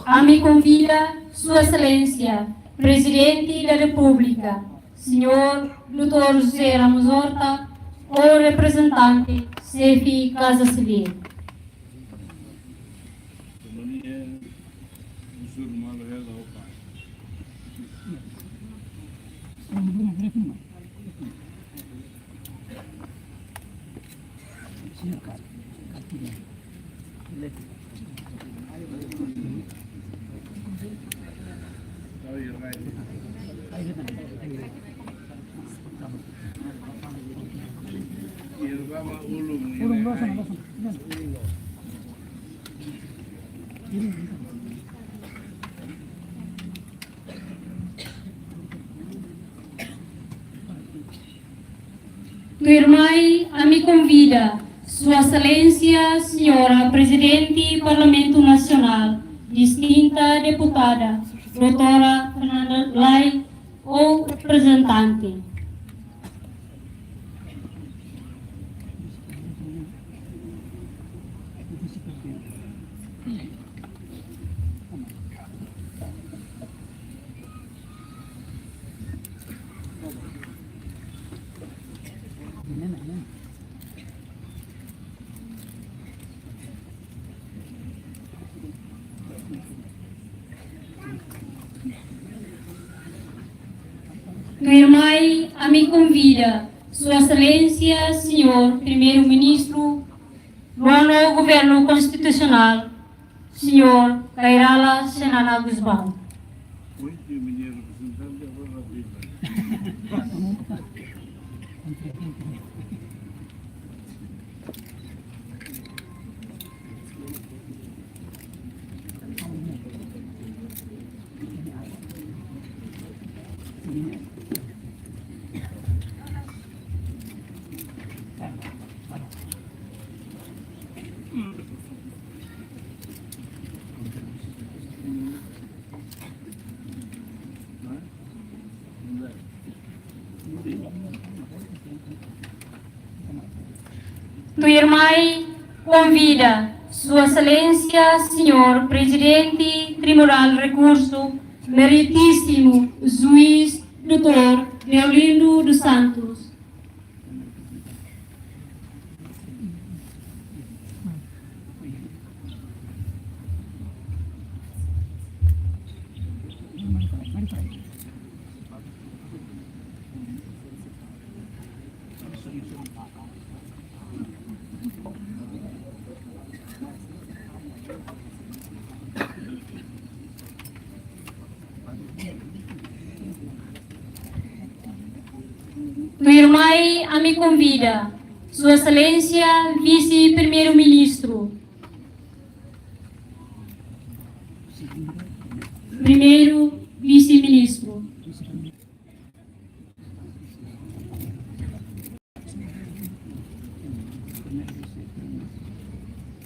Ami konvida Sua Exelénsia Prezidente da Repúblika, Señór doutór José Ramos Horta, ou reprezentante, xefe Kaza Sivíl. Tuirmai, ami konvida Sua Exelénsia Señora Prezidente Parlamentu Nasionál, distinta deputada, doutora Fernanda Lay, ou reprezentante. Tuirmai, ami konvida Sua Exelénsia Señór Primeiru-Ministru Nono Governu Konstitusionál, Señór Kay Rala Xanana Gusmão. Tuirmai, konvida Sua Exelénsia Señór Prezidente Tribunál Rekursu, Meritísimu Juís doutór Deolindo dos Santos. Tuirmai, ami konvida Sua Exelénsia Vise-Primeiru-Ministru, Primeiru Vise-Ministru.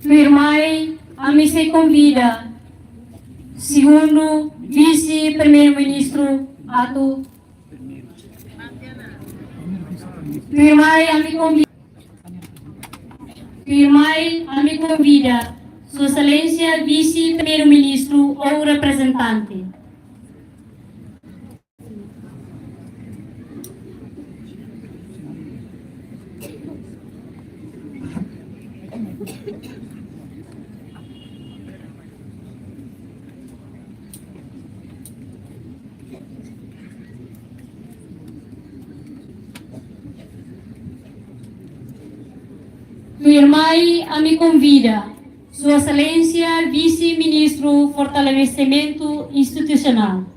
Tuirmai, ami sei konvida Segundu Vise-Primeiru-Ministru atu. Tuirmai, ami konvi-, tuirmai, ami konvida Sua Exelénsia Vise-Primeiru-Ministru ou reprezentante. Tuirmai, ami konvida Sua Exelénsia Vise-Ministru Fortalesimentu Institusionál.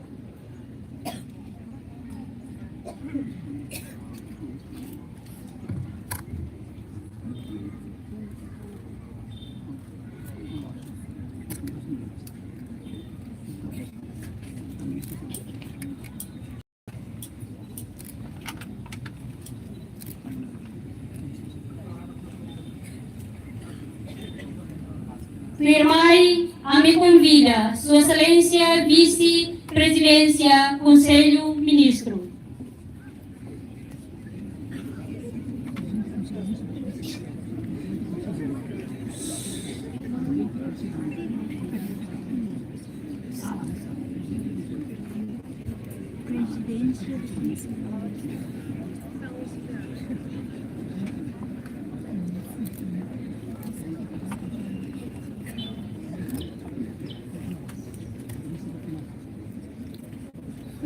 Tuirmai, ami konvida Sua Exelénsia Vise-Prezidénsia Konsellu Ministru.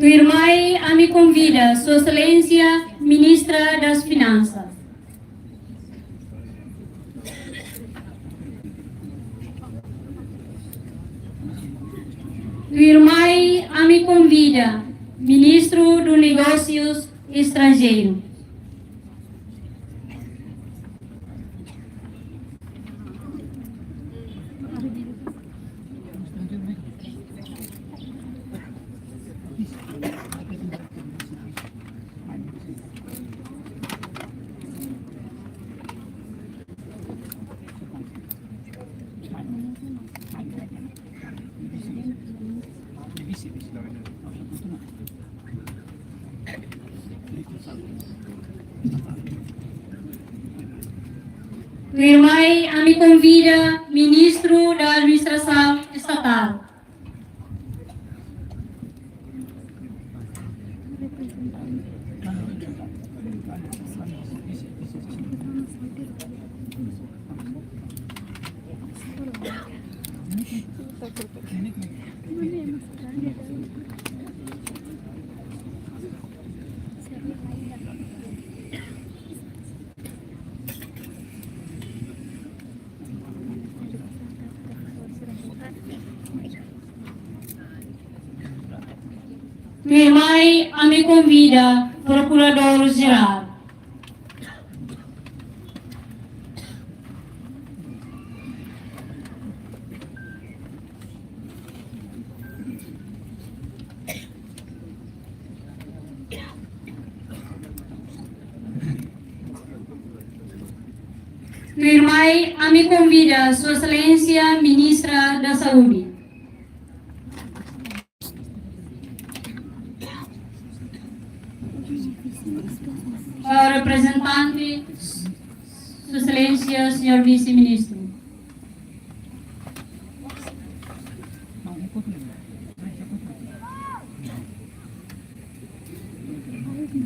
Tuirmai, ami konvida Sua Exelénsia Ministra das Finansas. Tuirmai, ami konvida Ministru dos Negósius Estranjeirus. Tuirmai, ami konvida Ministru da Administrasaun Estatál. Tuirmai, ami konvida Prokuradór Jerál. Tuirmai, ami konvida Sua Exelénsia Ministra da Saúde. Para reprezentante, Sua Exelénsia, Señór Vise-Ministru.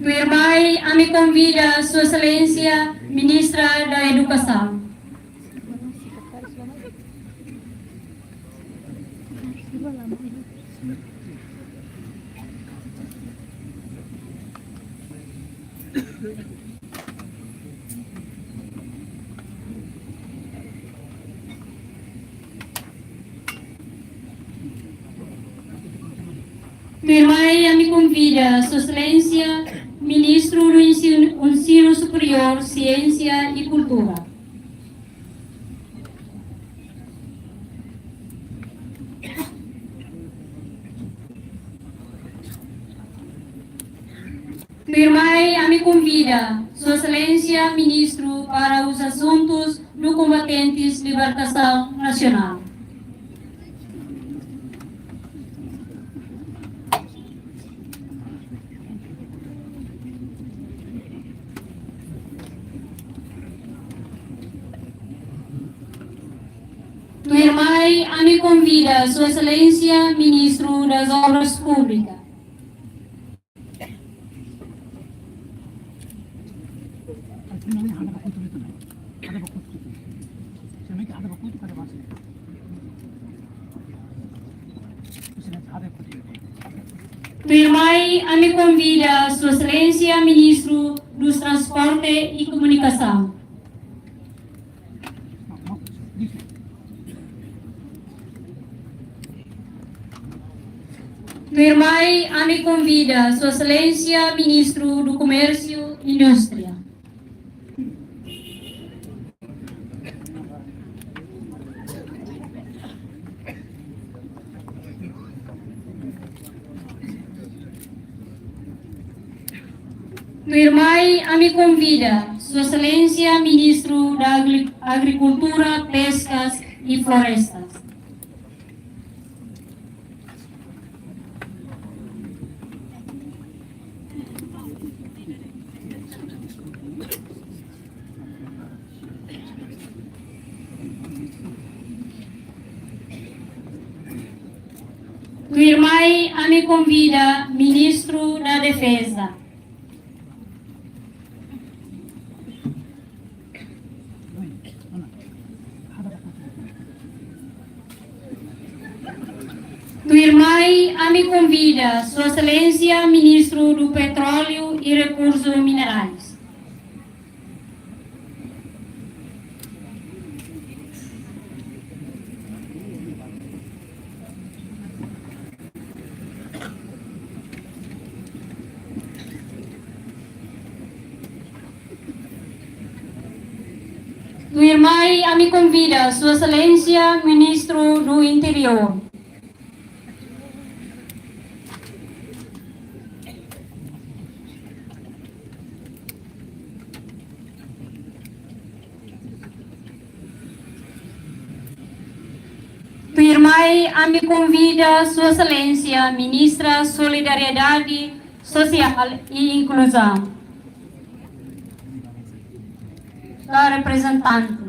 Tuirmai, ami konvida Sua Exelénsia Ministra da Edukasaun. Tuirmai, ami konvida Sua Exelénsia Ministru do Ensino, Ensino Superiór, Siénsia e Kultura. Tuirmai, ami konvida Sua Exelénsia Ministru para os Assuntos dos Combatentes de Libertação Nacional. Tuirmai, ami konvida Sua Exelénsia Ministru das Obras Públicas. Tuirmai, ami konvida Sua Exelénsia Ministru dos Transporte e Komunikasaun. Tuirmai, ami konvida Sua Exelénsia Ministru do Comércio e Indústria. Tuirmai, ami konvida Sua Exelénsia Ministru da Agri-, Agrikultura, Peskas e Florestas. Tuirmai, ami konvida Ministru da Defeza. Tuirmai, ami konvida Sua Exelénsia Ministru do Petróleo e Recursos Minerais. Tuirmai, ami konvida Sua Exelénsia Ministru do Interiór. Tuirmai, ami konvida Sua Exelénsia Ministra Solidariedade Sosiál e Inkluzaun. Sua reprezentante.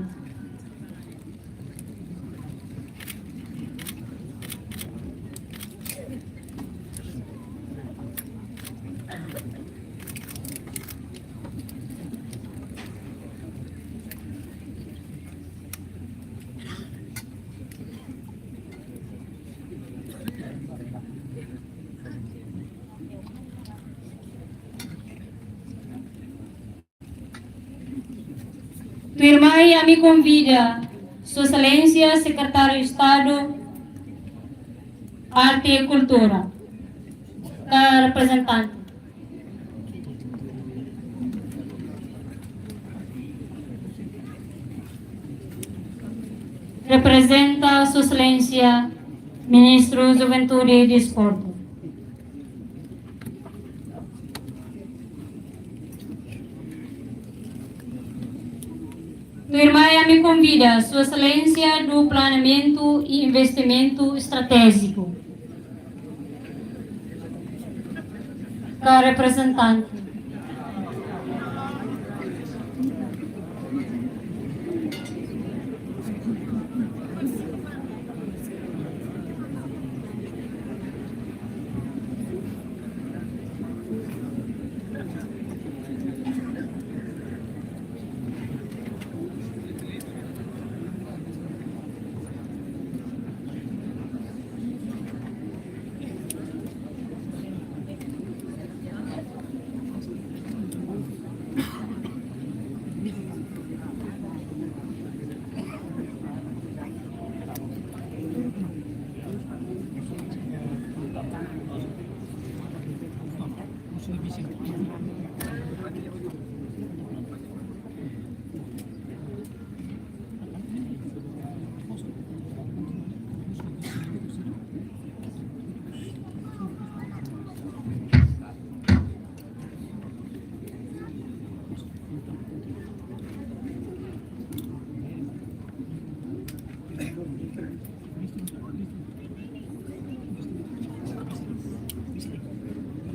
Tuirmai, ami konvida Sua Exelénsia Sekretáriu Estadu Arte e Kultura. Ka reprezentante. Reprezenta Sua Exelénsia Ministru Juventude e Desportu. Tuirmai ami konvida Sua Exelénsia do Planeamentu e Investimentu Estratéjiku. Ka reprezentante.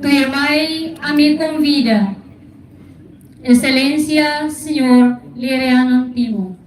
Tuirmai ami konvida Exelénsia Señór Liriano Timo.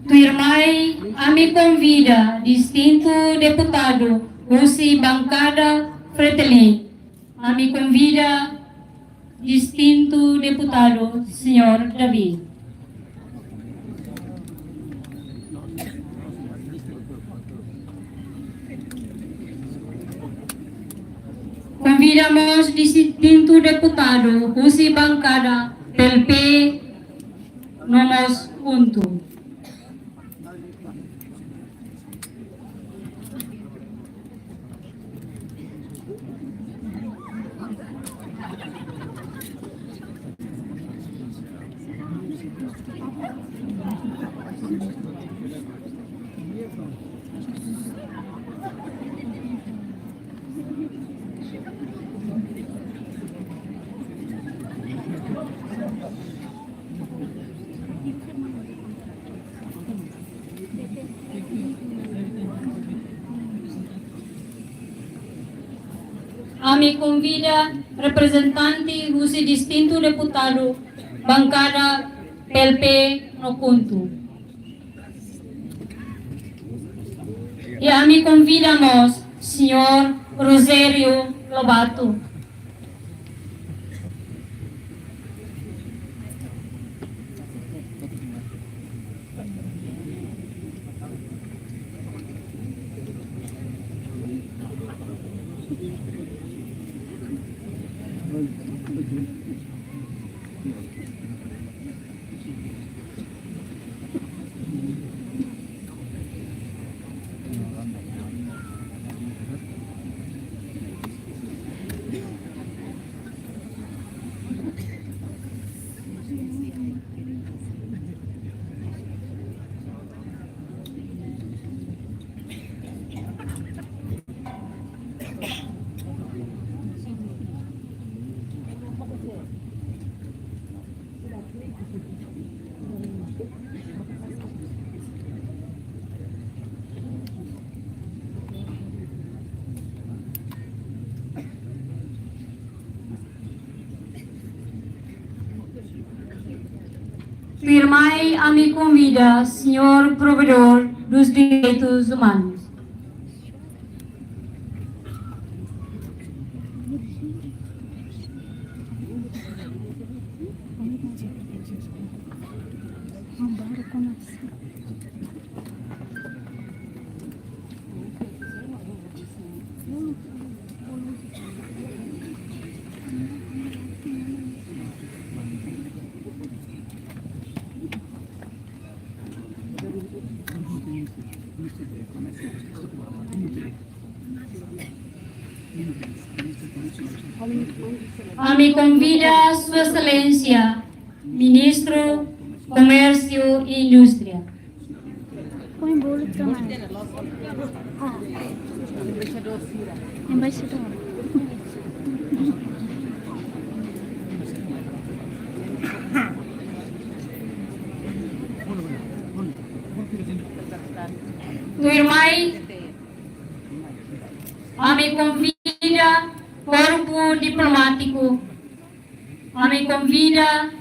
Tuirmai, ami konvida distintu deputadu husi bankada Fretilin. Ami konvida distintu deputadu, Señór Davi. Konvida mós distintu deputadu husi bankada PLP no mós KHUNTO. Ami konvida reprezentante husi distintu deputadu bankada PLP no KHUNTO. I ami konvida mós Señór Rogério Lobato. Tuirmai, ami konvida Señór Provedór dos Direitos Umanus. Ami konvida Sua Exelénsia Ministru Komérsiu i Indústria. Põe bolo também. Ah. Embaixador. Tuirmai, ami konvida korpu diplomátiku, ami konvida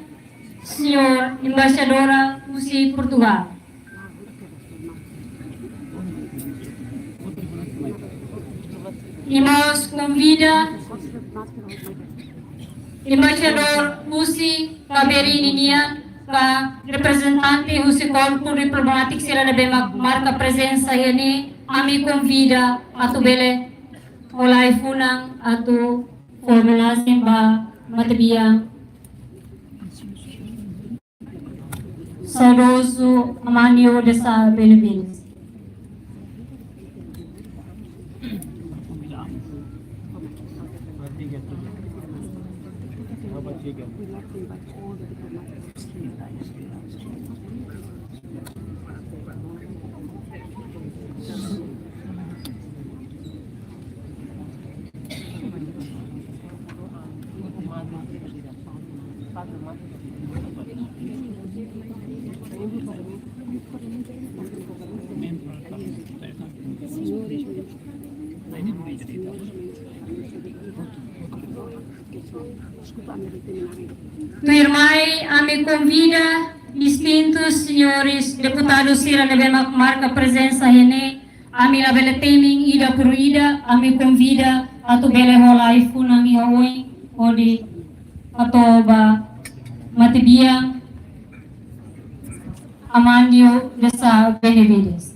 Señór Embaixadora husi Portugál. I mós konvida Embaixadór husi Kabu Verde nian ka reprezentante husi korpu diplomátiku sira ne'ebé mak marka prezensa iha ne'e, ami konvida atu bele hola ai-funan atu fó omenajen ba matebian saudozu Amandio de Sá Benevides. Tuirmai, ami konvida distintus señores deputadu sira ne'ebé mak marka prezensa iha ne'e, ami labele temi ida por ida, ami konvida atu bele hola ai-funan iha oin hodi hato'o ba matebian Amandio de Sá Benevides.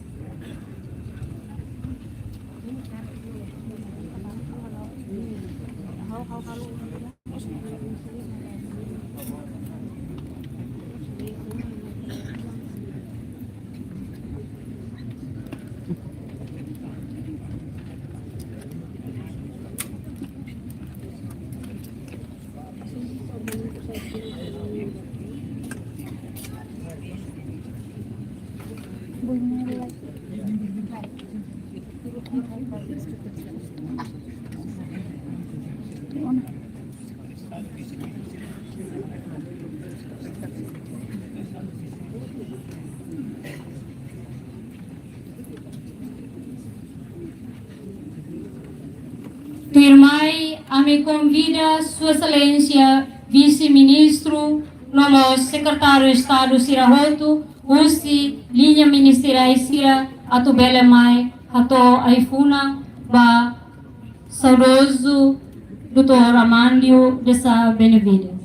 Tuirmai, ami konvida Sua Exelénsia Vise-Ministru no mós Sekretáriu Estadu sira hotu husi liña ministeriál sira atu bele mai hato'o ai-funan ba saudozu doutór Amandio de Sá Benevides.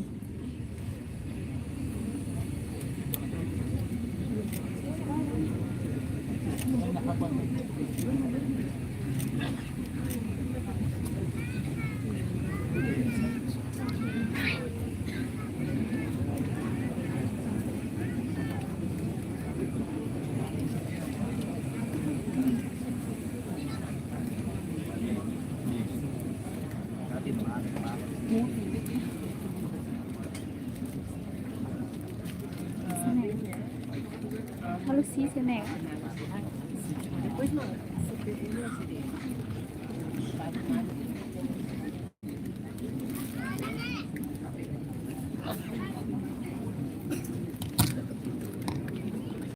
Halo, sim, seu Neco.